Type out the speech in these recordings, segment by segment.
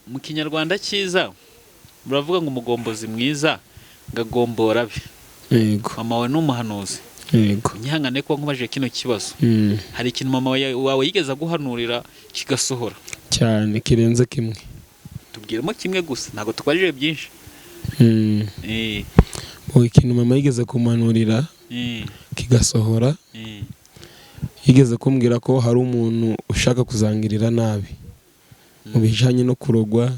Mu Kinyarwanda cyiza muravuga ngo umugombozi mwiza ngagombora abe. Yego. Mama wawe ni umuhanuzi. Yego. Nyihangane kuba nkubajije kino kibazo. Hari ikintu mama wawe yigeze aguhanurira kigasohora? Cyane, kirenze kimwe. Tubwiremo kimwe gusa, ntabwo tukubajije byinshi. Ubu ikintu mama yigeze kumanurira kigasohora, yigeze kumbwira ko hari umuntu ushaka kuzangirira nabi mu bijyanye no kurogwa.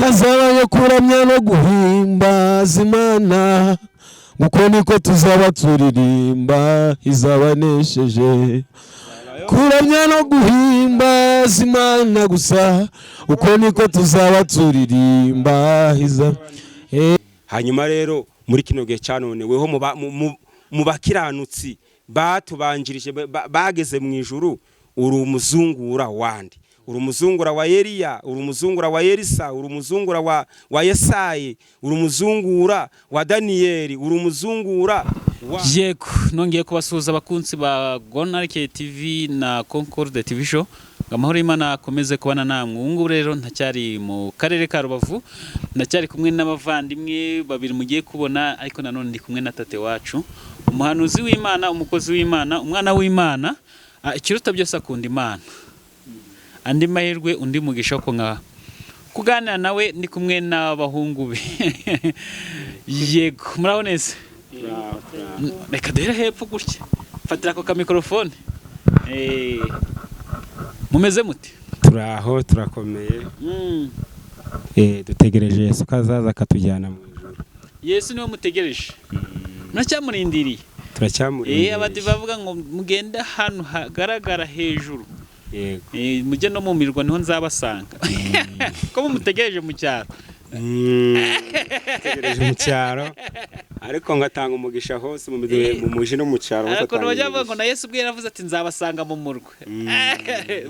Hazabayo kuramya no guhimbaza Imana, uko niko tuzaba turirimba izabanesheje. Kuramya no guhimbaza Imana gusa, uko niko tuzaba turirimba iza. Hanyuma rero muri kino gihe cya none, weho mu bakiranutsi batubanjirije bageze mu ijuru, uri umuzungura wandi? Uri umuzungura wa Eliya, uri umuzungura wa Elisa, uri umuzungura wa Yesayi, uri umuzungura wa Daniyeli, uri umuzungura wa Yego, nongeye kubasuhuza abakunzi ba Gonarike TV na Concorde TV Show, ngo amahoro y'Imana akomeze kubana namwe. Ubu ngubu rero ntacyari mu karere ka Rubavu, ndacyari kumwe n'abavandimwe babiri mugiye kubona, ariko nanone ndi kumwe na tate wacu, umuhanuzi w'Imana, umukozi w'Imana, umwana w'Imana. Ikiruta byose akunda Imana. Andi mahirwe, undi mugisha wo nka kuganira nawe, ndi kumwe n'abahungu be. Yego, muraho neza? Reka duhere hepfo gutya, fatira ako kamikorofone. Mumeze mute? Turaho, turakomeye. Dutegereje Yesu ko azaza akatujyana mu ijuru. Yesu niwe mutegereje, muracyamurindiriye? Turacyamurindiriye. Abadive bavuga ngo mugende ahantu hagaragara hejuru. Yego. Mujye no mu mirwa, niho nzabasanga. Ko mumutegereje mu cyaro? Tegereje mu cyaro, ariko ngatanga umugisha hose mu midugudu, mu muji no mu cyaro hose. Ariko atanga bajya bavuga ngo umugisha. Na Yesu ubwe yaravuze ati nzabasanga mu murwa.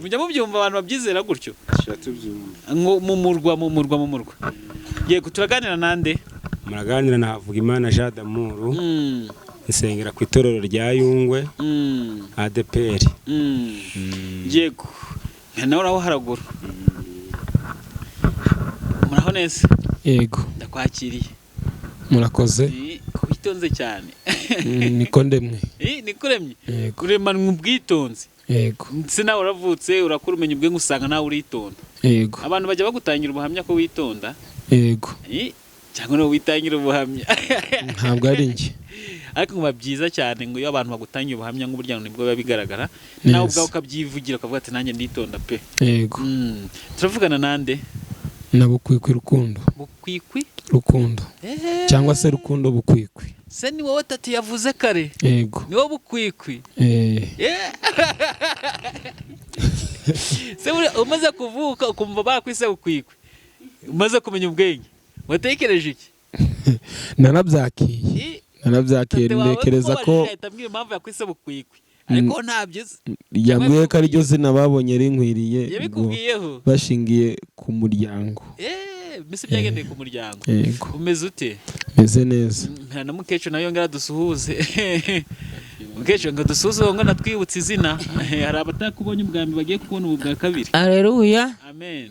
Mujya mubyumva, abantu babyizera gutyo? Tuba tubyumva. Ngo mu murwa, mu murwa, mu murwa. Yego, turaganira nande? Muraganira na Havugimana Jean d'Amour, nsengera ku itorero rya Yungwe ADPR. Yego, nawe uraho haraguru, muraho neza? Yego. Ndakwakiriye. Murakoze. Ko witonze cyane? Niko ndemwe. Niko uremye? Yego. Uremanwa ubwitonzi? Yego. Ndetse nawe uravutse, urakura, umenya ubwenge, usanga nawe uritonda. Yego. Abantu bajya bagutangira ubuhamya ko witonda? Yego. Cyangwa nawe witangira ubuhamya? Ntabwo ari njye. Ariko ngo biba byiza cyane ngo iyo abantu bagutangiye ubuhamya nk'uburyo, nibwo biba bigaragara nawe ubwawe ukabyivugira, ukavuga ati nanjye nditonda pe. Yego. Turavugana nande? Na Bukwikwi Rukundo. Bukwikwi? Rukundo, cyangwa se Rukundo Bukwikwi. Se ni wowe tati yavuze kare? Yego. Ni wowe Bukwikwi? Eh. Yeah. Se buriya umaze kuvuka ukumva bakwise Bukwikwi, umaze kumenya ubwenge, watekereje iki? Nanabyakiye. Nanabyakiye. Tate wawe Ntekereza ko umubajije ahita ambwira impamvu yakwise Bukwikwi, ariko ntabyo uzi. Yambwiye ko ariryo zina babonye rinkwiriye ubwo, Yabikubwiyeho? bashingiye ku muryango. Mbese byagendeye ku muryango. Yego. Umeze ute? Meze neza. Nta na mukecuru nayo ngara dusuhuze. Mukecuru, ngo dusuhuze, ngo natwibutse izina. Hari abatakubonye ubwa mbere bagiye kubona ubu bwa kabiri. Aleluya. Amen.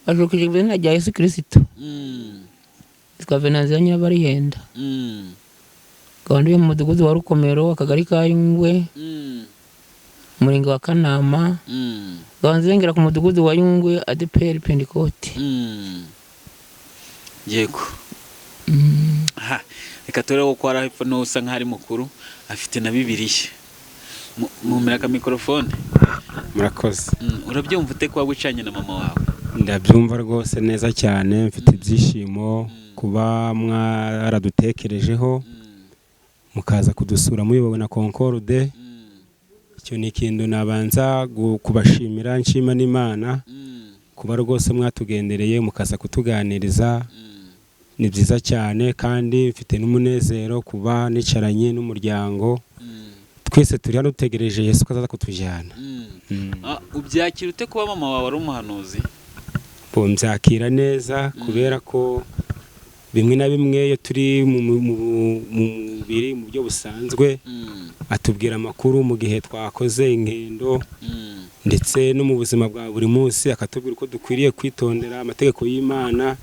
Bashukije mu izina rya Yesu Kirisito. Yitwa Venanziyo Nyirabarihenda. Gahunda yo mu mudugudu wa Rukomero, akagari ka Yungwe, umurenge wa Kanama. Gahunda izengera ku mudugudu wa Yungwe, ADPR Pentecote. Yego. Aha, reka turebe ko hari hepfo n'usa nk'aho ari mukuru, afite na Bibiliya. Mumira aka mikorofone. Murakoze. Urabyumva ute kuba wicanye na mama wawe? Ndabyumva rwose neza cyane, mfite ibyishimo kuba mwaradutekerejeho mukaza kudusura muyobowe na Concorde. Icyo ni ikintu nabanza kubashimira, nshima n'Imana kuba rwose mwatugendereye mukaza kutuganiriza. Ni byiza cyane, kandi mfite n'umunezero kuba nicaranye n'umuryango. Twese turi hano dutegereje Yesu ko azaza kutujyana. Ubyakira ute kuba mama wawe ari umuhanuzi? Bo, mbyakira neza, kubera ko bimwe na bimwe iyo turi mu mubiri mu buryo busanzwe, atubwira amakuru mu gihe twakoze ingendo. Ndetse no mu buzima bwa buri munsi akatubwira uko dukwiriye kwitondera amategeko y'Imana.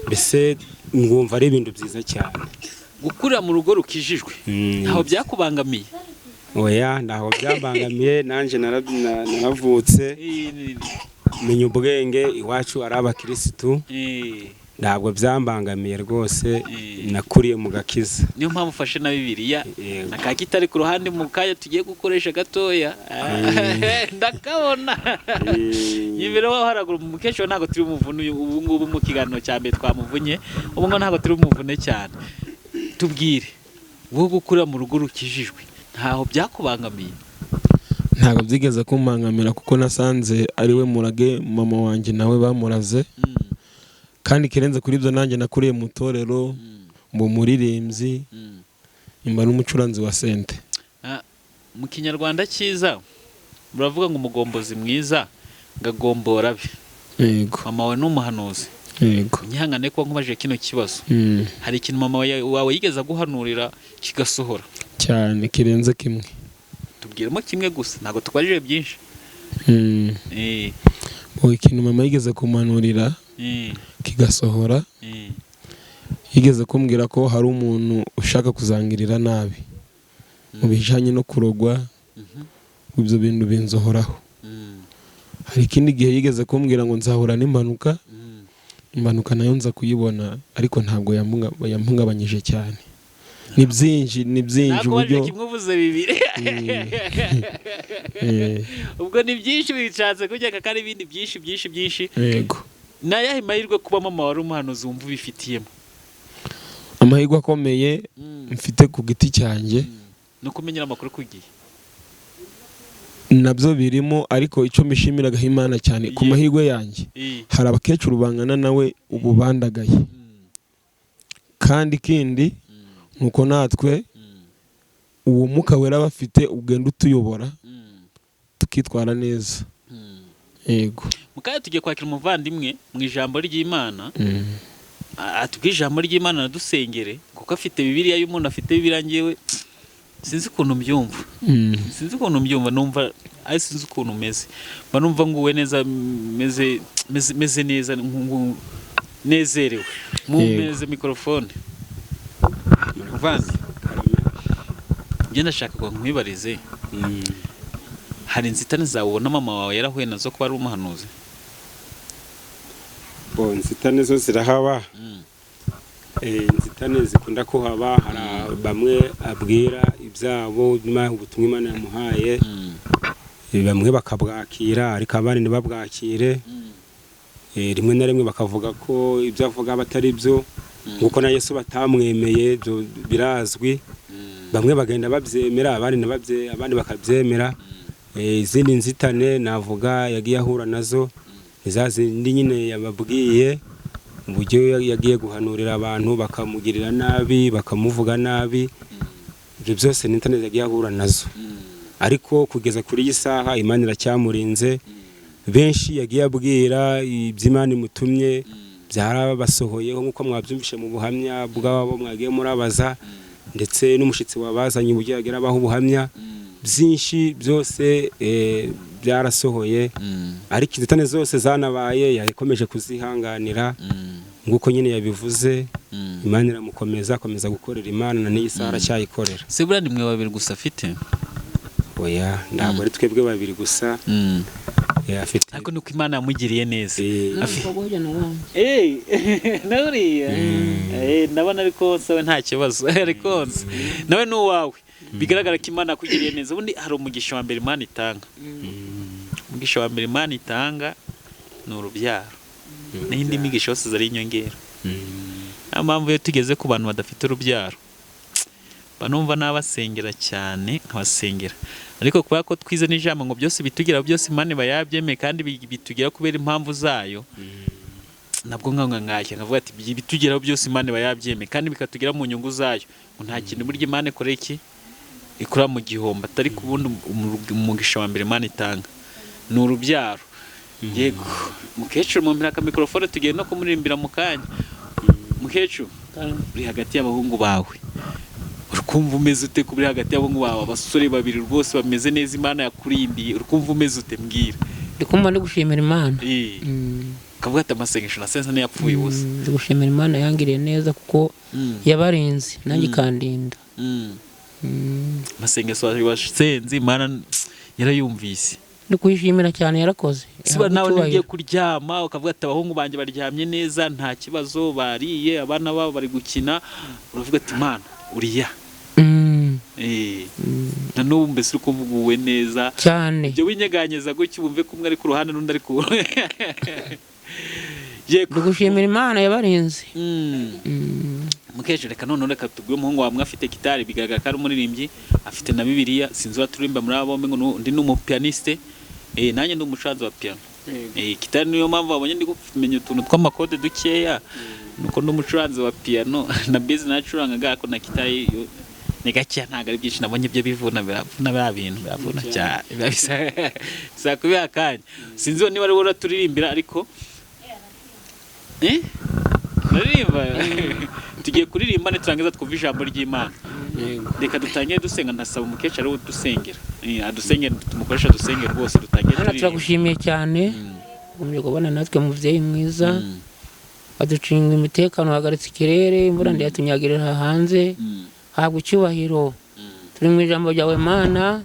Mbese ngumva ari ibintu byiza cyane. Gukurira mu rugo rukijijwe ntaho byakubangamiye? Oya, ntaho byambangamiye. Nanjye naravutse menya ubwenge iwacu ari abakirisitu. Ntabwo byambangamiye rwose, nakuriye mu gakiza. Niyo mpamvu ufashe na Bibiliya Yego. na ka kitari ku ruhande mu kanya tugiye gukoresha gatoya, ndakabona imbere waho haraguru. Umukecuru ntabwo turi bumuvune ubu ngubu. Mu kiganiro cya mbere twamuvunye, ubu ngubu ntabwo turi bumuvune cyane. Tubwire wowe, gukurira mu rugo rukijijwe ntaho byakubangamiye? Ntabwo byigeze kumbangamira, kuko nasanze ari we murage mama wanjye nawe bamuraze. Kandi ikirenze kuri ibyo, nanjye nakuriye mu itorero, mu muririmbyi, mba n'umucuranzi wa sente. Ah, mu Kinyarwanda cyiza baravuga ngo umugombozi mwiza ngo agombora abe. Yego. Mama wawe ni umuhanuzi? Yego. Nyihangane kuba nkubajije kino kibazo. Hari ikintu mama wawe yigeze aguhanurira kigasohora? Cyane, kirenze kimwe. Tubwiremo kimwe gusa, ntabwo tukubajije byinshi. Ubu ikintu mama yigeze kumanurira kigasohora, yigeze kumbwira ko hari umuntu ushaka kuzangirira nabi mu bijyanye no kurogwa. Ibyo bintu binzohoraho. Hari ikindi gihe yigeze kumbwira ngo nzahura n'impanuka. Impanuka nayo nza kuyibona, ariko ntabwo yampungabanyije cyane. Ni byinshi, ni byinshi. Ntabwo uburyo kimwe uvuze bibiri. Ubwo ni byinshi bishatse kujya ko ari ibindi byinshi byinshi byinshi. Yego. Ni ayahe mahirwe kuba mama wari umuhanuzi wumva ubifitiyemo? Amahirwe akomeye mfite ku giti cyanjye Ni ukumenyera amakuru ku gihe. Nabyo birimo, ariko icyo mbishimiraga Imana cyane ku mahirwe yanjye, hari abakecuru bangana nawe ubu bandagaye. Kandi ikindi ni uko natwe uwo Mwuka Wera bafite ugenda utuyobora tukitwara neza. Yego. Mu kanya tugiye kwakira umuvandimwe mu ijambo ry'Imana, atubwire ijambo ry'Imana, nadusengere, kuko afite Bibiliya. Iyo umuntu afite Bibiliya, ngewe sinzi ukuntu mbyumva. Sinzi ukuntu mbyumva, numva ari sinzi ukuntu umeze, mba numva nguwe neza, meze meze meze neza, nezerewe. Mumeze mikorofone, muvandi. Njye ndashaka ngo nkwibarize: hari inzitane zawe ubona mama wawe yarahuye nazo kuba ari umuhanuzi? Bo, inzitane zo zirahaba. Inzitane zikunda kuhaba. Hari bamwe abwira ibyabo, ubutumwa Imana yamuhaye, bamwe bakabwakira ariko abandi ntibabwakire. Rimwe na rimwe bakavuga ko ibyo avuga batari byo, nk'uko na Yesu batamwemeye, ibyo birazwi. Bamwe bagenda babyemera, abandi ntibabye, abandi bakabyemera. Izindi nzitane navuga yagiye ahura nazo ni za zindi nyine yababwiye, uburyo yagiye guhanurira abantu bakamugirira nabi, bakamuvuga nabi. Ibyo byose ni inzitane yagiye ahura nazo, ariko kugeza kuri iyi saha Imana iracyamurinze. Benshi yagiye abwira iby'Imana imutumye byarabasohoyeho, nk'uko mwabyumvishe mu buhamya bw'abo mwagiye murabaza, ndetse n'umushyitsi wabazanye uburyo yagira abaha ubuhamya. Byinshi byose byarasohoye, ariko inzitane zose zanabaye yakomeje kuzihanganira, nk'uko nyine yabivuze. Imana iramukomeza, akomeza gukorera Imana, na n'iyi saha aracyayikorera. Se buriya ni mwe babiri gusa afite? Oya, ntabwo ari twebwe babiri gusa. Afite Ariko nuko Imana yamugiriye neza. N'umukobwa ujya na wanjye. Nawe uriya ndabona ari konsa we, nta kibazo, ari konsa nawe ni uwawe. Bigaragara ko Imana yakugiriye neza. Ubundi hari umugisha wa mbere Imana itanga. Umugisha wa mbere Imana itanga ni urubyaro, n'indi migisha yose zari inyongera. Niyo mpamvu iyo tugeze ku bantu badafite urubyaro mba numva nabasengera cyane, nkabasengera. Ariko kubera ko twize n'ijambo ngo byose bitugeraho byose Imana iba yabyemeye, kandi bitugeraho kubera impamvu zayo, nabwo nkanga nkashya nkavuga ati bitugeraho byose Imana iba yabyemeye kandi bikatugeraho mu nyungu zayo, ngo nta kintu burya Imana ikora iki ikora mu gihombo atari ku bundi. Umugisha wa mbere Imana itanga ni urubyaro. Yego mukecuru, mumpera akamikorofone, tugiye no kumuririmbira mu kanya. Mukecuru, uri hagati y'abahungu bawe, uri Urukumva umeze ute kubiri hagati y'abo ngabo, abasore babiri rwose bameze neza, Imana yakurindiye, urukumva umeze ute? Mbwira. Ndi kumva ndi gushimira Imana. Kavuga ati amasengesho nasenze ntiyapfuye ubusa. Ndi gushimira Imana yangiriye neza kuko yabarinze nanjye ikandinda. Amasengesho wasenze Imana yarayumvise. Ndi kuyishimira cyane, yarakoze. Siba nawe ngiye kuryama ukavuga ati abahungu banjye baryamye neza, nta kibazo, bariye, abana babo bari gukina, uravuga ati Imana uriya. Na n'ubu mbese uri kumva uguwe neza cyane. Ibyo winyeganyeza gutyo wumve ko umwe ari ku ruhande n'undi ari ku Ndi gushimira Imana yabarinze. Mukecuru, reka noneho reka tubwire umuhungu wawe afite gitari, bigaragara ko ari umuririmbyi, afite na Bibiliya, sinzi uwaturirimba muri abo bombi, ngo undi ni umupianiste, nanjye ndi umucuranzi wa piano. Gitari niyo mpamvu babonye ndi kumenya utuntu tw'amakode dukeya, nuko ndi umucuranzi wa piano na bass nacurangaga, ariko na gitari ni gakeya, ntabwo ari byinshi nabonye, ibyo bivuna biravuna, biriya bintu biravuna cyane, bisaba kubiha akanya. Sinzi niba ari wowe uraturirimbira, ariko naririmba. Tugiye kuririmba niturangiza twumva ijambo ry'Imana. Reka dutangire dusenga, ndasaba umukecuru ari we udusengera, adusengere, tumukoresha dusengere rwose, dutangire Hano turirimba. Turagushimiye cyane, ukomeje kubana natwe mubyeyi mwiza, waducunga umutekano, wahagaritse ikirere, imvura ndiyatunyagirira hanze, habwa icyubahiro. Turi mu ijambo ryawe Mana,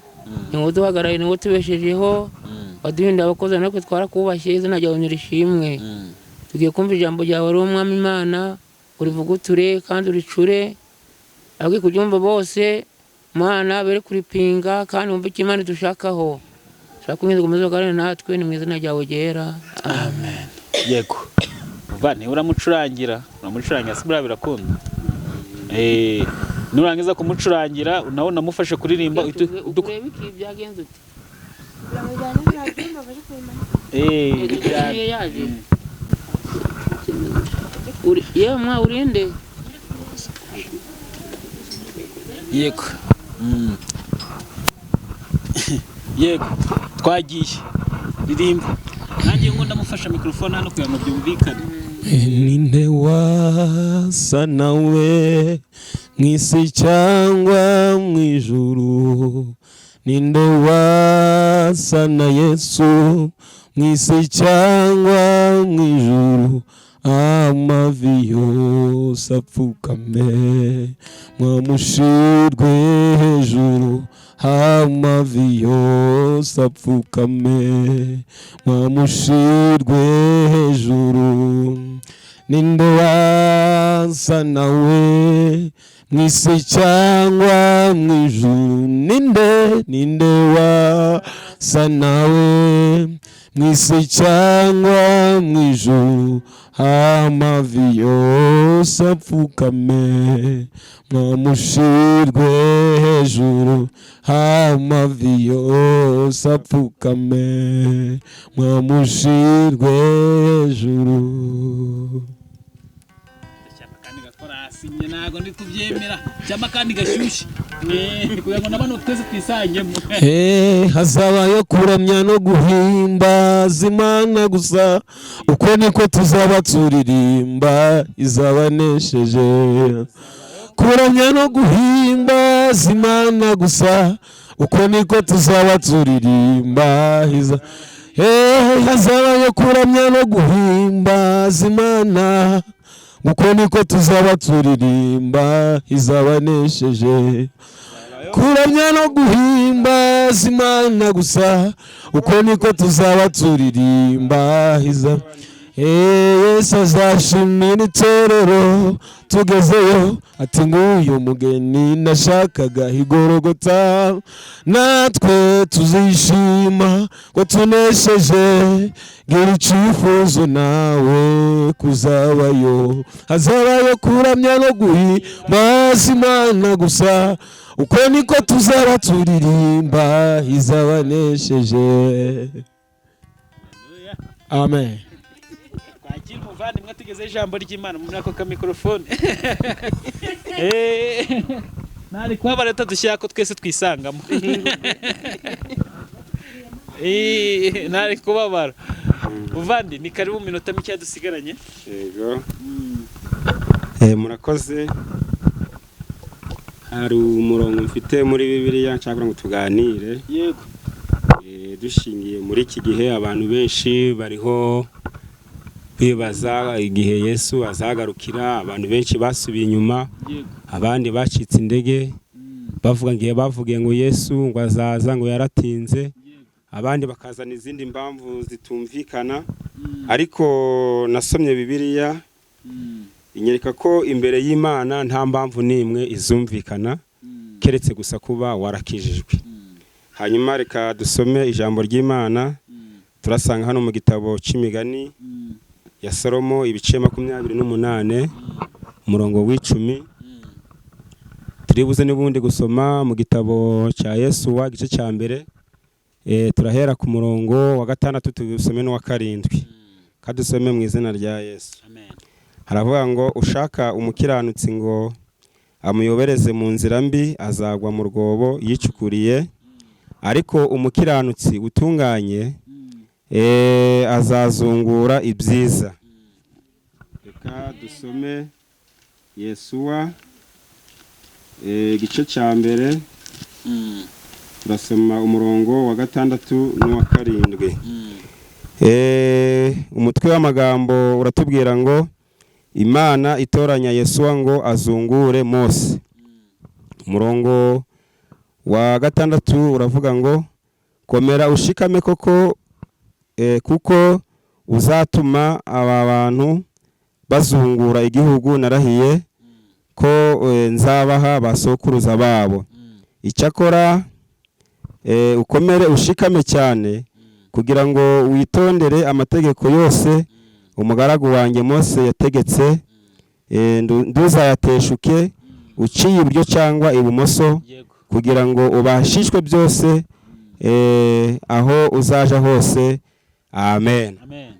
ni wowe uduhagarariye, ni wowe utubeshejeho, waduhinduye abakozi natwe twarakubashye, izina ryawe nirishimwe. Tugiye kumva ijambo ryawe ari umwami Imana, urivuguture kandi uricure, abwiye kuryumva bose Mana bere kuripinga, kandi wumve icyo Imana idushakaho. Shaka umwiza ukomeze uhagarare natwe, ni mu izina ryawe ryera, amen. Yego, uva niba uramucurangira, uramucurangira si buriya birakunda. Nurangiza kumucurangira nawe unamufashe kuririmba. Urebe iki byagenze ute? Yewe mwa urinde. Yego. Yego, twagiye. Ririmba. Nanjye ngo ndamufasha mikrofone hano kugira ngo byumvikane. Ninde wasa nawe mu isi cyangwa mu ijuru? Ninde wasa na Yesu mu isi cyangwa mu ijuru? Amavi yose apfukame, mwamushirwe hejuru. Amavi yose apfukame, mwamushirwe hejuru. Ninde wasa nawe mu isi cyangwa mu ijuru? Ninde, ninde wasa nawe mu isi cyangwa mu ijuru? Amavi yose apfukame, mwamushirwe hejuru. Amavi yose apfukame, mwamushirwe hejuru. Kandi gakora hasi ntabwo ndi kubyemera, cyangwa kandi gashyushye kugira ngo nabano twese twisangemo. Hazabayo kuramya no guhimbaza Imana gusa, uko niko tuzaba turirimba izabanesheje. Kuramya no guhimbaza Imana gusa, uko niko tuzaba turirimba iza. Hazabayo kuramya no guhimbaza Imana, uko niko tuzaba turirimba izabanesheje. Kuramya no guhimbaza Imana gusa, uko niko tuzaba turirimba iza. Yesu azashimira itorero tugezeyo, ati nguyu mugeni nashakaga igorogota. Natwe tuzishima ko tunesheje, gira icyifuzo nawe kuzabayo. Hazabayo kuramya no guhimbaza Imana gusa, uko niko tuzaba turirimba izabanesheje. Amen. Twakira umuvandimwe tugeze ijambo ry'Imana muri ako ka mikrofone. Nari kuba leta dushyira ko twese twisangamo. Nari kubabara. Muvandi, ni karibu, minota mike dusigaranye. Yego. Murakoze. Hari umurongo mfite muri Bibiliya nshaka ngo tuganire. Yego. Dushingiye muri iki gihe, abantu benshi bariho bibaza igihe Yesu azagarukira. Abantu benshi basubiye inyuma, abandi bacitse intege, bavuga ngiye bavugiye ngo Yesu ngo azaza, ngo yaratinze, abandi bakazana izindi mpamvu zitumvikana. Ariko nasomye Bibiliya, inyereka ko imbere y'Imana nta mpamvu n'imwe izumvikana, keretse gusa kuba warakijijwe. Hanyuma reka dusome ijambo ry'Imana. Turasanga hano mu gitabo cy'Imigani ya Salomo, ibice 28, umurongo wa 10. Turibuze n'ubundi gusoma mu gitabo cya Yesuwa, igice cya 1. Turahera ku murongo wa 6, tubisome n'uwa 7. Kadusome mu izina rya Yesu. Amen. Haravuga ngo: "Ushaka umukiranutsi ngo amuyobereze mu nzira mbi azagwa mu rwobo yicukuriye, ariko umukiranutsi utunganye azazungura ibyiza." Reka dusome Yesuwa, igice cya 1. Turasoma umurongo wa 6 n'uwa 7. Umutwe w'amagambo uratubwira ngo: "Imana itoranya Yesuwa ngo azungure Mose." Umurongo wa 6 uravuga ngo: "Komera ushikame koko, kuko uzatuma aba bantu bazungura igihugu narahiye ko nzabaha basokuruza babo. Icyakora ukomere ushikame cyane, kugira ngo witondere amategeko yose umugaragu wanjye Mose yategetse, ntuzayateshuke uciye iburyo cyangwa ibumoso, kugira ngo ubashishwe byose aho uzaja hose. Amen." Amen.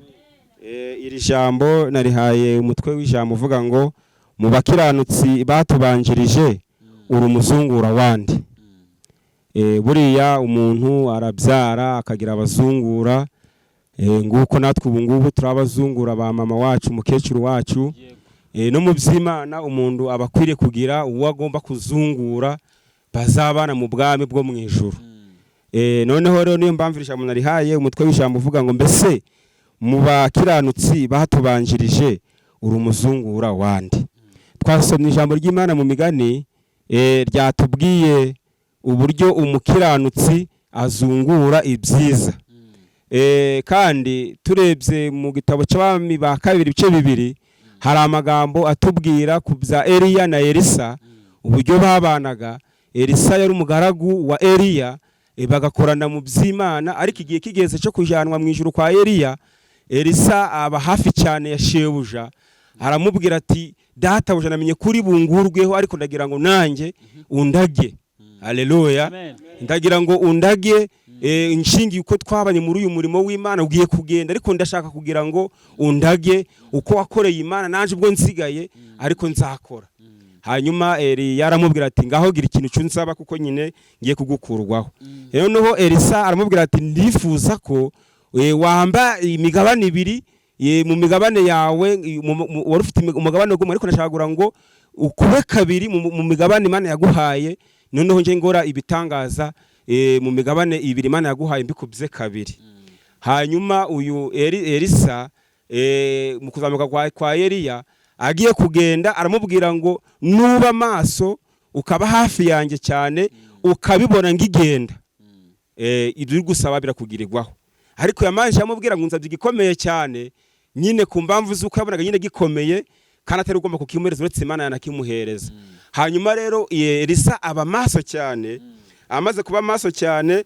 Iri jambo narihaye umutwe w'ijambo uvuga ngo: "Mu bakiranutsi batubanjirije, uri umuzungura wandi." Buriya umuntu arabyara akagira abazungura. Nguko natwe ubu ngubu turi abazungura ba mama wacu, umukecuru wacu. No mu by'Imana umuntu aba akwiriye kugira uwo agomba kuzungura bazabana mu bwami bwo mu ijuru. Noneho rero niyo mpamvu ijambo narihaye umutwe w'ijambo uvuga ngo: "Mbese mu bakiranutsi batubanjirije, uri umuzungura wandi?" Twasomye ijambo ry'Imana mu Migani, ryatubwiye uburyo umukiranutsi azungura ibyiza. Kandi turebye mu gitabo cy'Abami ba Kabiri, ibice 2, hari amagambo atubwira ku bya Eliya na Elisa, uburyo babanaga. Elisa yari umugaragu wa Eliya, bagakorana mu by'Imana, ariko igihe kigeze cyo kujyanwa mu ijuru kwa Eliya, Elisa aba hafi cyane ya shebuja, aramubwira ati: "Databuja, namenye kuri bungurweho, ariko ndagira ngo nanjye undage." Haleluya! Amen. "Ndagira ngo undage, nshingiye uko twabanye muri uyu murimo w'Imana. Ugiye kugenda, ariko ndashaka kugira ngo undage uko wakoreye Imana, nanjye ubwo nsigaye ariko nzakora." Hanyuma Eliya aramubwira ati: "Ngaho gira ikintu cyunsaba, kuko nyine ngiye kugukurwaho." Noneho Elisa aramubwira ati: "Ndifuza ko wamba imigabane ibiri mu migabane yawe. Wari ufite umugabane gumwe, ariko ndashaka kugira ngo ukube kabiri mu migabane Imana yaguhaye. Noneho nje ngora ibitangaza mu migabane ibiri Imana yaguhaye, mbikubye kabiri." Hanyuma uyu Elisa, mu kuzamuka kwa Eliya, agiye kugenda, aramubwira ngo: "Nuba maso, ukaba hafi yanjye cyane, ukabibona ngigenda, ibyo uri gusaba birakugirirwaho." Ariko yamanje amubwira ngo: "Nsabye igikomeye cyane," nyine ku mpamvu z'uko yabonaga nyine gikomeye kandi atari ugomba kukimuhereza uretse Imana yanakimuhereza. Hanyuma rero Elisa aba maso cyane. Amaze kuba maso cyane,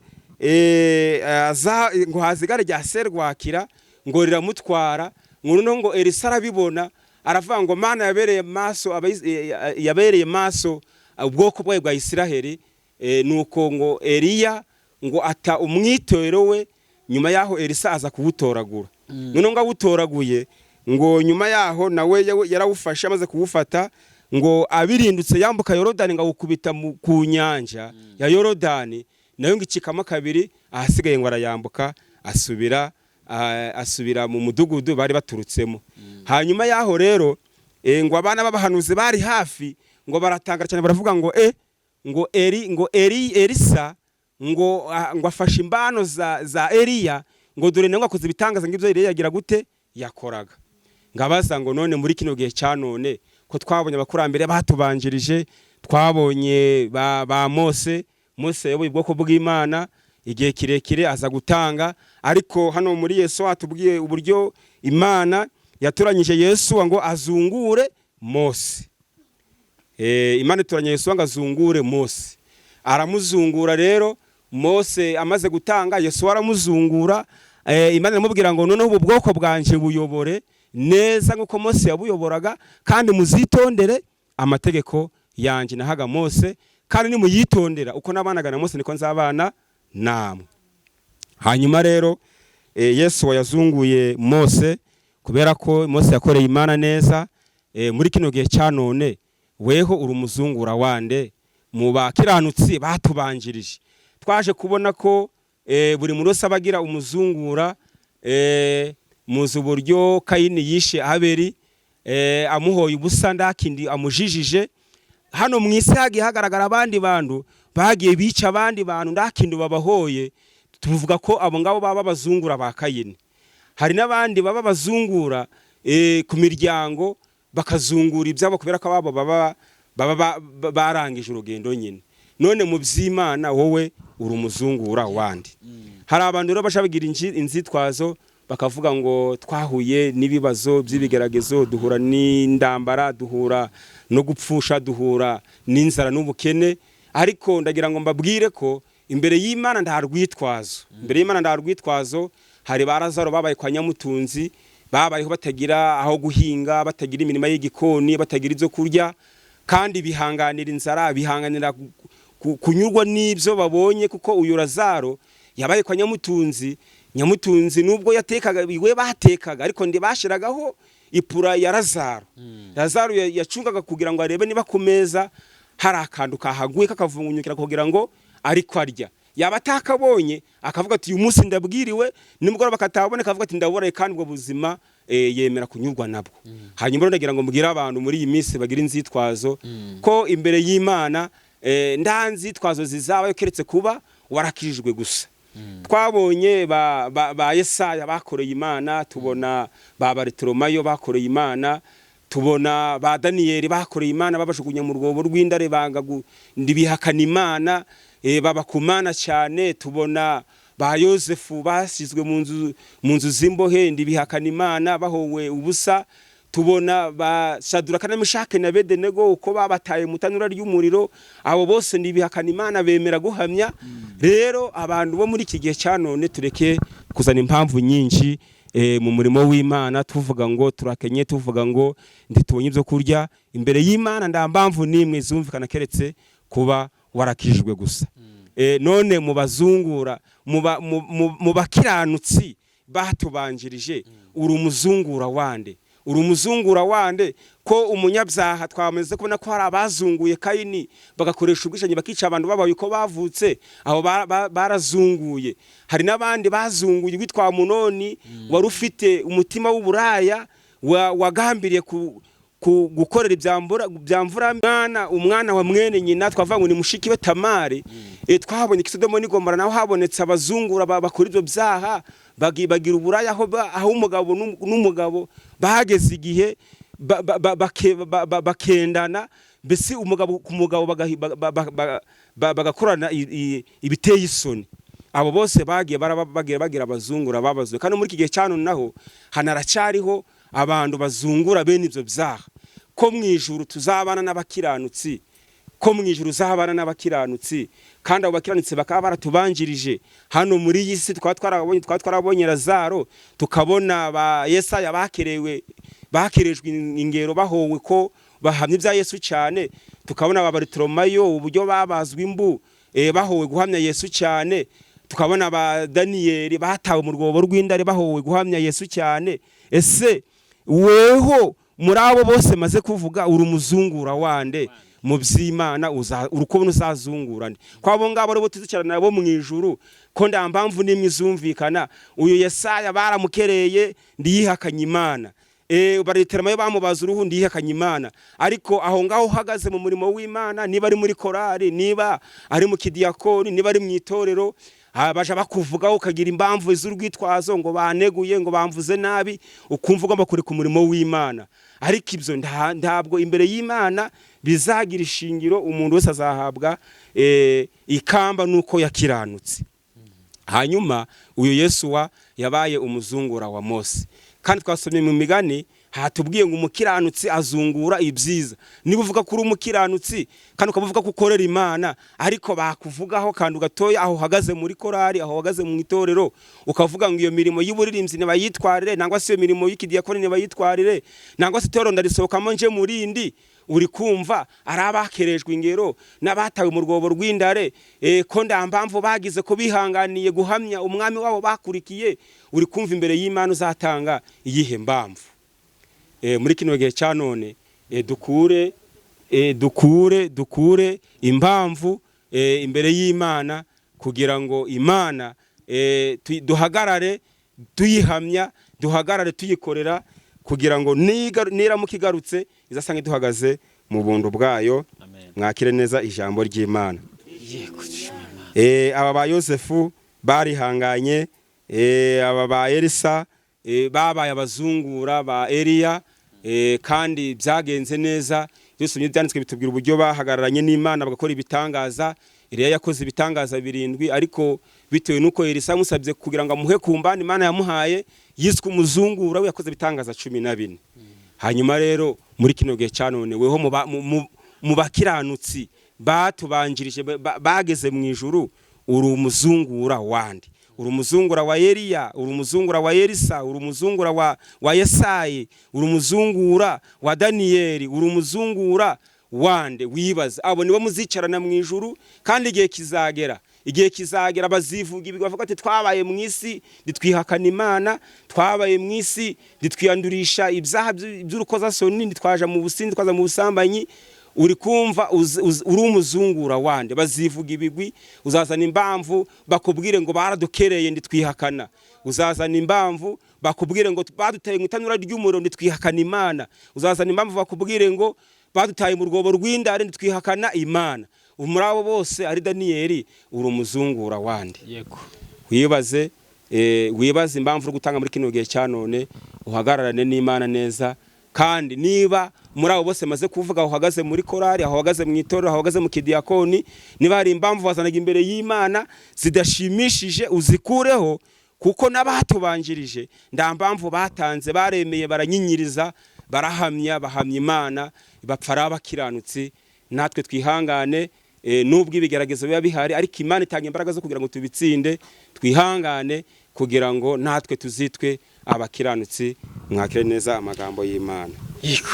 aza ngo hazigare rya serwakira ngo riramutwara, ngo noneho ngo Elisa arabibona, aravuga ngo: "Mana yabereye maso yabereye maso ubwoko bwayo bwa Isiraheli." Nuko ngo Eliya ngo ata umwitero we. Nyuma yaho Elisa aza kuwutoragura. Noneho ngo awutoraguye, ngo nyuma yaho nawe yarawufashe. Amaze kuwufata, ngo abirindutse yambuka Yorodani, ngo awukubita ku nyanja ya Yorodani, nayo ngo icikamo kabiri. Ahasigaye ngo arayambuka, asubira mu mudugudu bari baturutsemo. Hanyuma yaho rero, ngo abana b'abahanuzi bari hafi ngo baratangara cyane, baravuga ngo ngo Eri ngo Eri Elisa ngo ngo afashe imbano za Eliya, ngo dore nawe akoze ibitangaza ngibyo Eliya yagira gute yakoraga. Ngabaza ngo none muri kino gihe cya none, ko twabonye abakurambere batubanjirije, twabonye ba Mose. Mose yayoboye ubwoko bw'Imana igihe kirekire, aza gutanga, ariko hano muri Yesu atubwiye uburyo Imana yatoranyije Yesu ngo azungure Mose. Imana itoranya Yesu ngo azungure Mose, aramuzungura. Rero Mose amaze gutanga, Yesu aramuzungura. Imana iramubwira ngo noneho ubu bwoko bwanje buyobore neza nk'uko Mose yabuyoboraga, kandi muzitondere amategeko yanjye nahaga Mose, kandi nimuyitondera, uko nabanaga na Mose niko nzabana namwe. Hanyuma rero Yesu wayazunguye Mose kubera ko Mose yakoreye Imana neza. Muri kino gihe cya none, weho uri umuzungura wande mu bakiranutsi batubanjirije? Twaje kubona ko buri muntu wese aba agira umuzungura. Muzi uburyo Kayini yishe Abeli, amuhoye ubusa, ndakindi amujijije. Hano mu isi hagiye hagaragara abandi bantu bagiye bica abandi bantu, ndakindi babahoye. Tuvuga ko abo ngabo baba abazungura ba Kayini. Hari n'abandi baba abazungura ku miryango, bakazungura ibyabo kubera ko ababo baba barangije urugendo nyine. None mu by'Imana, wowe uri umuzungura wandi? Hari abantu rero baca bagira inzitwazo, bakavuga ngo twahuye n'ibibazo by'ibigeragezo, duhura n'indambara, duhura no gupfusha, duhura n'inzara n'ubukene. Ariko ndagira ngo mbabwire ko imbere y'Imana nta rwitwazo, imbere y'Imana nta rwitwazo. Hari ba Lazaro babaye kwa nyamutunzi, babayeho batagira aho guhinga, batagira imirima y'igikoni, batagira ibyo kurya, kandi bihanganira inzara, bihanganira kunyurwa n'ibyo babonye, kuko uyu Lazaro yabaye kwa nyamutunzi. Nyamutunzi nubwo yatekaga iwe batekaga, ariko ntibashiragaho ipura ya Lazaro. Lazaro yacungaga kugira ngo arebe niba ku meza hari akantu kahaguye kakavungunyukira kugira ngo ariko arya. Yaba atakabonye akavuga ati: "Uyu munsi ndabwiriwe." Nimugoroba kataboneka akavuga ati: "Ndaburaye." Kandi ubwo buzima yemera kunyurwa nabwo. Hanyuma rero ndagira ngo mbwire abantu muri iyi minsi bagira inzitwazo ko imbere y'Imana nta nzitwazo zizabayo, keretse kuba warakijijwe gusa. Twabonye ba Yesaya bakoreye Imana, tubona ba Barutolomayo bakoreye Imana, tubona ba Daniyeli bakoreye Imana, babajugunya mu rwobo rw'indare, banga ntibihakana Imana, baba ku Mana cyane. Tubona ba Yosefu bashyizwe mu nzu z'imbohe, ntibihakana Imana, bahowe ubusa. Tubona ba Shaduraka na Meshake na Bedenego uko babataye mu tanura ry'umuriro, abo bose ntibihakana Imana, bemera guhamya. Rero abantu bo muri iki gihe cya none, tureke kuzana impamvu nyinshi mu murimo w'Imana, tuvuga ngo turakenye, tuvuga ngo ntitubonye ibyo kurya. Imbere y'Imana nta mpamvu n'imwe zumvikana keretse kuba warakijijwe gusa. None mu bazungura, mu bakiranutsi batubanjirije, uri umuzungura wande? Uri umuzungura wande? Ko umunyabyaha twamaze kubona ko hari abazunguye Kayini, bagakoresha ubwishingi, bakica abantu babaye uko bavutse, abo barazunguye. Hari n'abandi bazunguye witwa Munoni, wari ufite umutima w'uburaya, wagambiriye gukorera ibyamvura umwana wa mwene nyina, twavuga ngo ni mushiki we Tamari. Twabonye Kisodomo n'Igomora, naho habonetse abazungura bakora ibyo byaha, bagira uburaya, aho umugabo n'umugabo bahageze igihe bakendana, mbese umugabo ku mugabo, bagakorana ibiteye isoni. Abo bose bagiye bagira abazungura babazuye. Kandi muri iki gihe cya none naho hanaracyariho abantu bazungura bene ibyo byaha. Ko mu ijuru tuzabana n'abakiranutsi, ko mu ijuru uzabana n'abakiranutsi, kandi abo bakiranutsi bakaba baratubanjirije hano muri iyi si, twaba twarabonye Lazaro, tukabona ba Yesaya bakerewe, bakerejwe ingero, bahowe ko bahamya ibya Yesu cyane, tukabona ba Barutolomayo uburyo babazwe imbu, bahowe guhamya Yesu cyane, tukabona ba Daniyeli batawe mu rwobo rw'indare, bahowe guhamya Yesu cyane. Ese weho muri abo bose maze kuvuga, uri umuzungura wande mu by'Imana? Uri kubona uzazungura nde? Ko abo ngabo aribo tuzicarana nabo mu ijuru, ko nta mpamvu n'imwe izumvikana. Uyu Yesaya baramukereye, ndiyihakanye Imana. Bariteramayo bamubaza uruhu, ndihakanye Imana. Ariko aho ngaho uhagaze mu murimo w'Imana, niba ari muri korari, niba ari mu kidiyakoni, niba ari mu itorero, baja bakuvugaho, ukagira impamvu z'urwitwazo ngo baneguye, ngo bamvuze nabi, ukumva ugomba kureka umurimo w'Imana. Ariko ibyo ntabwo imbere y'Imana bizagira ishingiro. Umuntu wese azahabwa ikamba nuko yakiranutse. Hanyuma uyu Yesuwa yabaye umuzungura wa Mose, kandi twasomye mu Migani, hatubwiye ngo umukiranutsi azungura ibyiza. Niba uvuga ko uri umukiranutsi kandi ukaba uvuga ko ukorera Imana, ariko bakuvugaho kantu gatoya aho uhagaze muri korari, aho uhagaze mu itorero, ukavuga ngo iyo mirimo y'uburirimbyi ntibayitwarire, nangwa se iyo mirimo y'ikidiyakoni ntibayitwarire, nangwa se itorero ndarisohokamo nje mu rindi, uri kumva ari abakerejwe ingero n'abatawe mu rwobo rw'indare, ko nda mpamvu bagize ko bihanganiye guhamya umwami wabo bakurikiye, uri kumva imbere y'Imana uzatanga iyihe mpamvu? Muri kino gihe cya none, dukure impamvu imbere y'Imana, kugira ngo Imana duhagarare tuyihamya, duhagarare tuyikorera, kugira ngo niramuka igarutse izasanga duhagaze mu buntu bwayo. Amen. Mwakire neza ijambo ry'Imana. Yego, dushima Imana. Aba ba Yosefu barihanganye, aba ba Elisa babaye abazungura ba Eliya, kandi byagenze neza. Byose byanditswe bitubwira uburyo bahagararanye n'Imana bagakora ibitangaza. Eliya yakoze ibitangaza 7, ariko bitewe n'uko Elisa yamusabye kugira ngo amuhe ku mbani Imana yamuhaye, yiswe umuzungura we, yakoze ibitangaza 14. Hanyuma rero muri kino gihe cya none, weho mu bakiranutsi batubanjirije bageze mu ijuru, uri umuzungura wandi? Uri umuzungura wa Eliya, uri umuzungura wa Elisa, uri umuzungura wa Yesayi, uri umuzungura wa Daniyeli, uri umuzungura wande? Wibaza abo nibo muzicarana mu ijuru. Kandi igihe kizagera, igihe kizagera bazivuga ibigwi, bavuga ati twabaye mu isi ntitwihakana Imana, twabaye mu isi ntitwiyandurisha ibyaha by'urukozasoni, ntitwaja mu businzi, twaza mu busambanyi. Uri kumva uri umuzungura wande? Bazivuga ibigwi. Uzazana impamvu bakubwire ngo baradukereye ntitwihakana, uzazana impamvu bakubwire ngo baduteye mu itanura ry'umuriro ntitwihakana Imana, uzazana impamvu bakubwire ngo badutaye mu rwobo rw'indare ntitwihakana Imana. Muri abo bose, ari Daniyeli, uri umuzungura wande? Yego. Wibaze, wibaze impamvu uri gutanga muri kino gihe cya none, uhagararane n'Imana neza. Kandi niba muri abo bose maze kuvuga, aho uhagaze muri korari, aho uhagaze mu itorero, aho uhagaze mu kidiyakoni, niba hari impamvu wazanaga imbere y'Imana zidashimishije, uzikureho, kuko n'abatubanjirije nda mpamvu batanze, baremeye, baranyinyiriza, barahamya, bahamya Imana, bapfa ari abakiranutsi. Natwe twihangane, nubwo ibigeragezo biba bihari, ariko Imana itanga imbaraga zo kugira ngo tubitsinde. Twihangane kugira ngo natwe tuzitwe abakiranutsi. Mwakire neza amagambo y'Imana. Yego.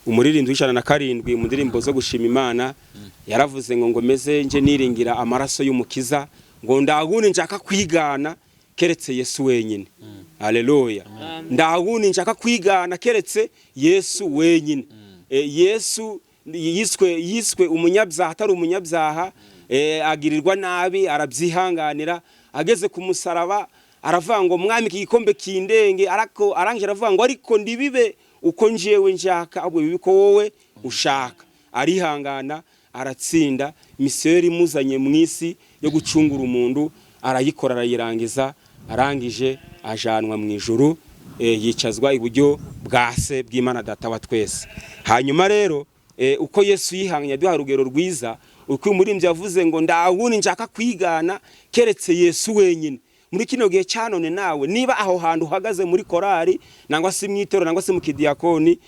Umuririmbyi w'107 mu ndirimbo zo gushima Imana yaravuze ngo meze nje niringira amaraso y'Umukiza, ngo ndawundi nshaka kwigana keretse Yesu wenyine. Haleluya! Ndawundi nshaka kwigana keretse Yesu wenyine. Yesu yiswe umunyabyaha atari umunyabyaha, agirirwa nabi arabyihanganira, ageze ku musaraba aravuga ngo mwami, iki gikombe kindenge, ariko arangije aravuga ngo ariko ndibibe uko njewe nshaka, ahubwo bibe uko wowe ushaka. Arihangana, aratsinda. Misiyo yari imuzanye mu isi yo gucungura umuntu arayikora, arayirangiza. Arangije ajanwa mu ijuru, yicazwa iburyo bwa se bw'Imana Data wa twese. Hanyuma rero, uko Yesu yihanganye aduha urugero rwiza, uko umuririmbyi yavuze ngo ndawundi nshaka kwigana keretse Yesu wenyine, muri kino gihe cya none nawe niba aho hantu uhagaze muri korari, nangwa se mu itorero, nangwa se mu kidiyakoni,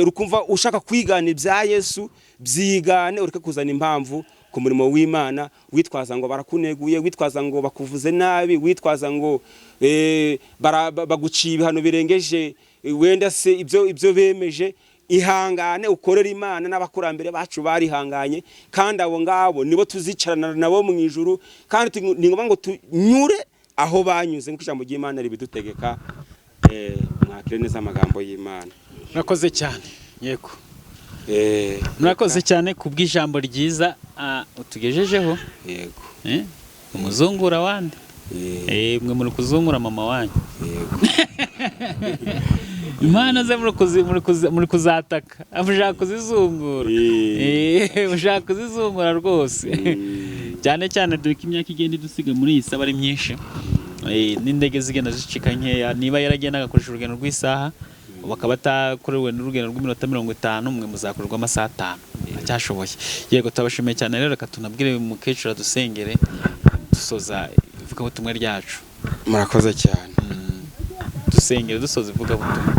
ukumva ushaka kwigana ibya Yesu, byigane, ureke kuzana impamvu ku murimo w'Imana, witwaza ngo barakuneguye, witwaza ngo bakuvuze nabi, witwaza ngo baguciye ibihano birengeje wenda se ibyo bemeje. Ihangane ukorere Imana. N'abakurambere bacu barihanganye, kandi abo ngabo nibo tuzicarana nabo mu ijuru, kandi ni ngombwa ngo tunyure aho banyuze nk'uko ijambo ry'Imana ribidutegeka. Mwakire neza amagambo y'Imana. Murakoze cyane, yego. Murakoze cyane kubw'ijambo ryiza utugejejeho. Yego. Umuzungura wande? Eh. Mwe muri kuzungura mama wanyu. Yego. Impano ze muri kuzataka, mushaka kuzizungura. Mushaka kuzizungura rwose, cyane cyane dore ko imyaka igenda idusiga muri iyi saba ari myinshi. N'indege zigenda zicika nkeya. Niba yaragenda agakoresha urugendo rw'isaha, bakaba atakorewe n'urugendo rw'iminota 50, mwe muzakorerwa amasaha 5, acyashoboye. Yego, turabashimiye cyane rero. Reka tunabwire umukecuru adusengere dusoza ivugabutumwa ryacu. Murakoze cyane. Dusengere dusoza ivugabutumwa.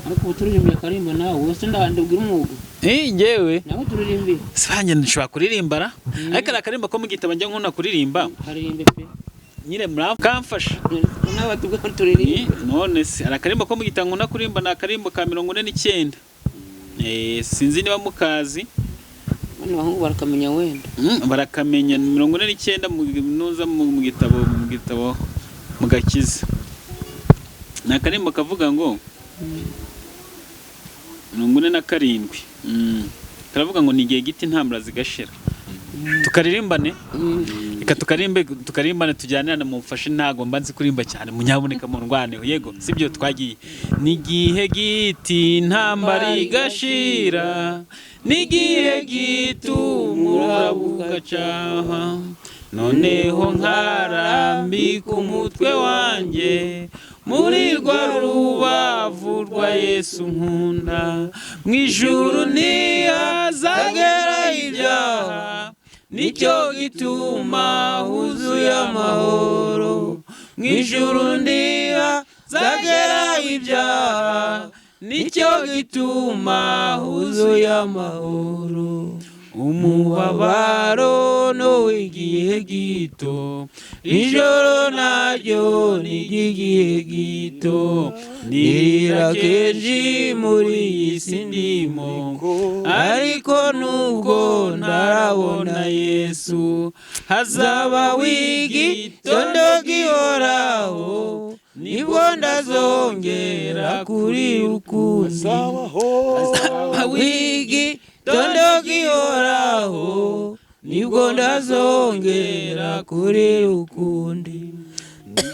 Ariko ubu turirimbiye akarimbo nawe wese ndabwira umwuga. Njyewe Nawe turirimbire. Sibanjye nshobora kuririmba ra, ariko ari akarimbo ko mu gitabo njya nkunda kuririmba. Karirimbe pe. Nyine muramfasha. Nawe batubwira turirimbe. None se hari akarimbo ko mu gitabo nkunda kuririmba, ni akarimbo ka 49. Sinzi niba mukazi. Bano bahungu barakamenya wenda. Barakamenya. 49 nuza mu gitabo mu Gakiza, ni akarimbo kavuga ngo 47. Karavuga ngo ni igihe giti intambara zigashira. Tukaririmbane. Reka tukarimbe, tukarimbane, tujyanirane, mumfashe. Ntago mba nzi kuririmba cyane, munyaboneka mu ndwaneho. Yego, sibyo? Twagiye. Ni igihe giti intambara igashira, ni igihe giti umuraba ugacaha, noneho nkarambika umutwe wanjye muri rwa rubavu rwa Yesu nkunda. Mu ijuru ntihazagera ibyaha, nicyo gituma huzuye amahoro. Mu ijuru ntihazagera ibyaha, nicyo gituma huzuye amahoro. Umubabaro n'uw'igihe gito, ijoro naryo ni iry'igihe gito. Nirira kenshi muri iyi si ndimo, ariko nubwo ntarabona Yesu, hazaba w'igitondo gihoraho, nibwo ndazongera kuri ukundi. Hazaba w'igitondo gihoraho, nibwo ndazongera kuri ukundi.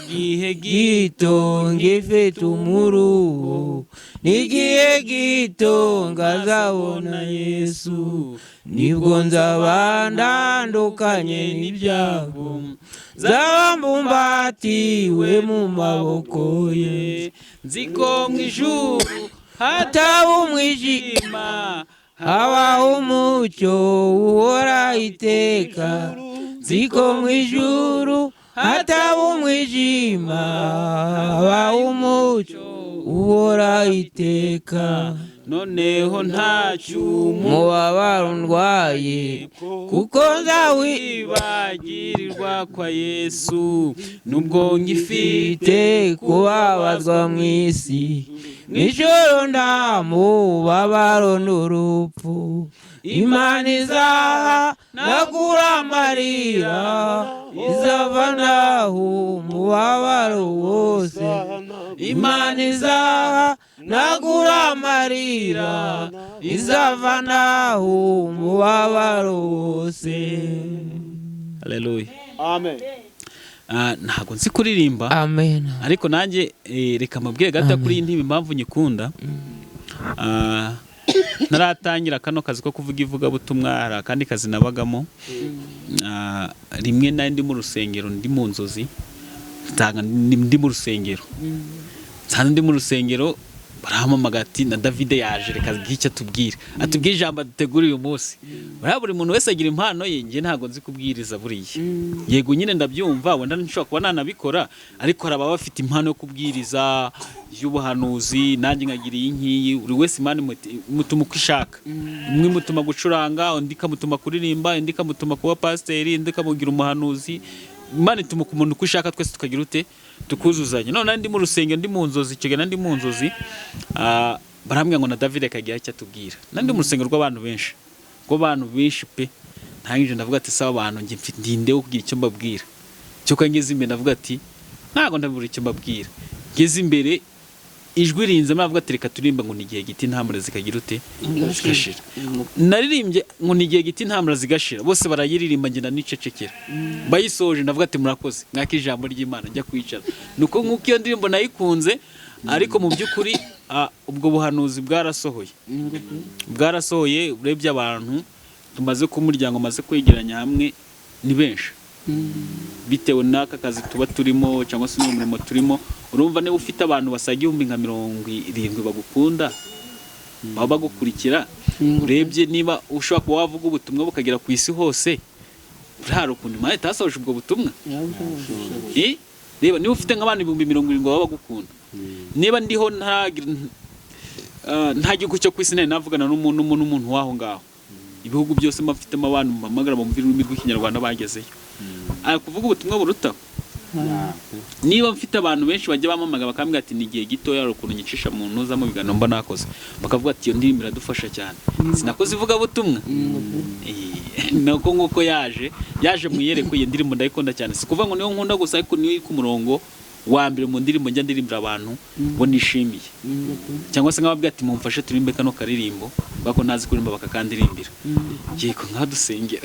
Igihe gito ngifite umuruho, n'igihe gito ngazabona Yesu, nibwo nzaba ndandukanye n'ibyago, nzaba mbumbatiwe mu maboko ye. Nzi ko mu ijuru hataba umwijima, habaho umucyo uhora iteka. Nzi ko mu ijuru hataba umwijima, habaho umucyo uhora iteka. Noneho ntacyo umubabaro ndwaye, kuko nzawibagirirwa kwa Yesu, nubwo ngifite kubabazwa mu isi. Mw'ijoro nta mubabaro n'urupfu, Imana izahanagura amarira, izavanaho umubabaro wose. Imana izahanagura amarira, izavanaho umubabaro wose. Haleluya. Amen. Ntabwo nzi kuririmba. Amen. Ariko nanjye reka mabwire gato kuri iyi ntibe impamvu nyikunda. Naratangira kano kazi ko kuvuga ivugabutumwa, hari akandi kazi nabagamo. Rimwe nari ndi mu rusengero, ndi mu nzozi, nsanga ndi mu rusengero, nsanga ndi mu rusengero, barampamagara ati na David yaje, reka agire icyo atubwira, atubwire ijambo adutegura uyu munsi. Buriya buri muntu wese agira impano ye. Njye ntabwo nzi kubwiriza buriya. Yego nyine ndabyumva, wenda nshobora kuba nanabikora, ariko hari ababa bafite impano yo kubwiriza, y'ubuhanuzi, nanjye nkagira iyi nkiyi. Buri wese Imana imutuma uko ishaka. Umwe imutuma gucuranga, undi ikamutuma kuririmba, undi ikamutuma kuba pasiteri, undi ikamugira umuhanuzi. Imana ituma ku muntu uko ishaka, twese tukagira ute, tukuzuzanya. None ndi mu rusengero, ndi mu nzozi, icyo gihe nari ndi mu nzozi, barambwira ngo na David akagira icyo atubwira. Nari ndi mu rusengero rw'abantu benshi, rw'abantu benshi pe. Ntangije ndavuga ati sawa abantu, njye mfite ndinde wo kugira icyo mbabwira. Cyuko ngeze imbere ndavuga ati ntabwo ndabura icyo mbabwira. Ngeze imbere Ijwi rinzemo, avuga ati: "Reka turirimbe ngo ni igihe giti intambara zikagira ute? Zigashira." Naririmbye ngo ni igihe giti intambara zigashira, bose barayiririmba, ngenda nicecekera. Bayisoje ndavuga ati: "Murakoze, mwaka ijambo ry'Imana." Njya kwicara. Nuko nk'uko iyo ndirimbo nayikunze, ariko mu by'ukuri ubwo buhanuzi bwarasohoye, bwarasohoye. Urebye abantu tumaze ku muryango maze kwegeranya hamwe ni benshi, bitewe n'aka kazi tuba turimo cyangwa se n'umurimo turimo. Urumva niba ufite abantu basaga 70,000 bagukunda, baba bagukurikira, urebye niba ushobora kuba wavuga ubutumwa bukagera ku isi hose, hari ukuntu Imana itasohoje ubwo butumwa. Reba niba ufite nk'abantu 70,000 baba bagukunda, niba ndiho nta gihugu cyo ku isi nari navugana n'umuntu w'aho ngaho, ibihugu byose mba mfitemo abantu mpamagara bumva ururimi rw'Ikinyarwanda bagezeyo, ari kuvuga ubutumwa burutaho. Niba mfite abantu benshi bajya bampamagara bakambwira ati: "Ni igihe gitoya," hari ukuntu nyicisha mu ntuza mu biganiro mba nakoze, bakavuga ati: "Iyo ndirimbo iradufasha cyane." Sinakoze ivugabutumwa. Nuko nguko yaje mu iyerekwa. Iyo ndirimbo ndayikunda cyane. Si kuvuga ngo niyo nkunda gusa, ariko niyo iri ku murongo wa mbere mu ndirimbo njya ndirimbira abantu bo nishimiye, cyangwa se nk'ababwira ati: "Mumfashe turirimbe kano karirimbo," kubera ko ntazi kuririmba, bakakandirimbira. Yego, nkaho dusengera.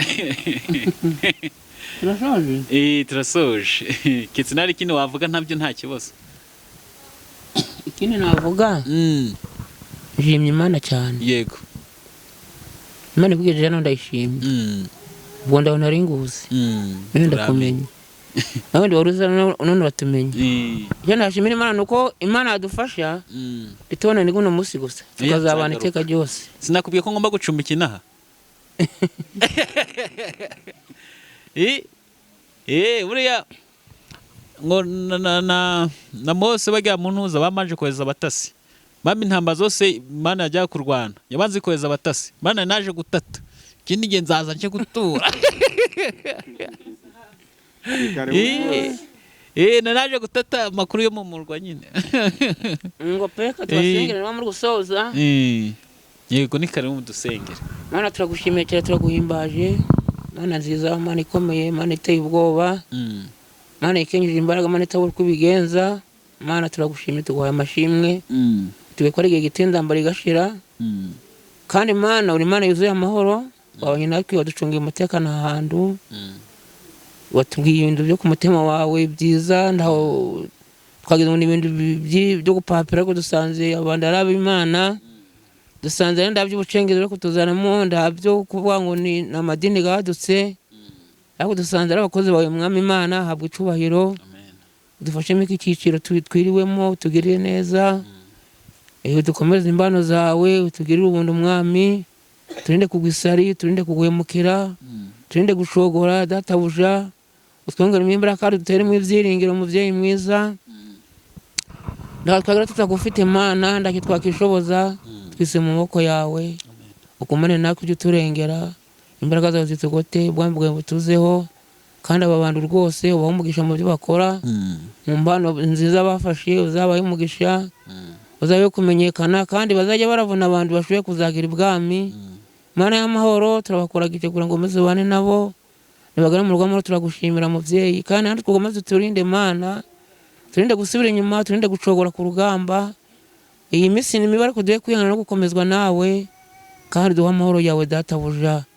Turashaje. Turasoje. Keretse nawe ikindi wavuga ntabyo, nta kibazo. Ikindi navuga, nshimye Imana cyane. Imana ikugejeje hano, ndayishimye. Ubwo ndabona ari nguzi, none ndakumenya, nawe wari uzi, none uratumenya. Icyo nashimira Imana ni uko Imana yadufasha ntitubonane guno munsi gusa, tukazabana nzagaruka. iteka ryose. Sinakubwiye ko ngomba gucumbika inaha? Buriya ngo na Mose bajya mu ntuza bamanje kohereza abatasi, bampa intambara zose Imana yajyaga kurwana yabanze kohereza abatasi. Imana naje gutata, ikindi gihe nzaza nje gutura. Naje gutata amakuru yo mu murwa nyine. Ngo peka tubasengere niba muri gusoza. Yego, ni karibu mudusengere. Mana, turagushimiye cyane, turaguhimbaje. Mana nziza, Mana ikomeye, Mana iteye ubwoba, Mana ikenyeje imbaraga, Mana itabura uko ibigenza, Mana turagushimiye, tuguhaye amashimwe. Tugiye ko ari igihe gito intambara igashira. Kandi Mana, uri Mana yuzuye amahoro, wabanye natwe, waducungiye umutekano aha hantu, watubwiye ibintu byo ku mutima wawe byiza. Ntaho twagize ngo ni ibintu byo gupapira, ariko dusanze abantu ari ab'Imana. Dusanze ari nta by'ubucengezi bwo kutuzanamo, nta byo kuvuga ngo ni amadini gadutse, ariko dusanze ari abakozi bawe. Mwami Imana, habwa icubahiro. Amen. Udufashemo iki cyiciro twiriwemo, utugirire neza. Dukomereze imbano zawe, utugirire ubuntu Mwami, turinde kugwa isari, turinde kuguhemukira, turinde gushogora databuja, utwongeremo imbaraga kandi duteremo ibyiringiro. Mubyeyi mwiza, ntabwo twagira tutagufite Mana, ntacyo twakishoboza. Twise mu maboko yawe, ukumane natwe, ujye uturengera, imbaraga zawe zitugote, ubwami bwawe butuzeho. Kandi aba bantu rwose ubahe umugisha mu byo bakora, mu mbano nziza bafashe uzabahe umugisha, uzabe kumenyekana, kandi bazajya baravuna abantu bashoboye kuzagira ibwami. Mana y'amahoro, turabakuragije kugira ngo ukomeze ubane nabo nibagana mu rugo amahoro. Turagushimira mubyeyi, kandi natwe ukomeze uturinde Mana, turinde gusubira inyuma, turinde gucogora ku rugamba. Iyi minsi ni mibi, ariko duhe kwihangana no gukomezwa nawe, kandi duhe amahoro yawe databuja.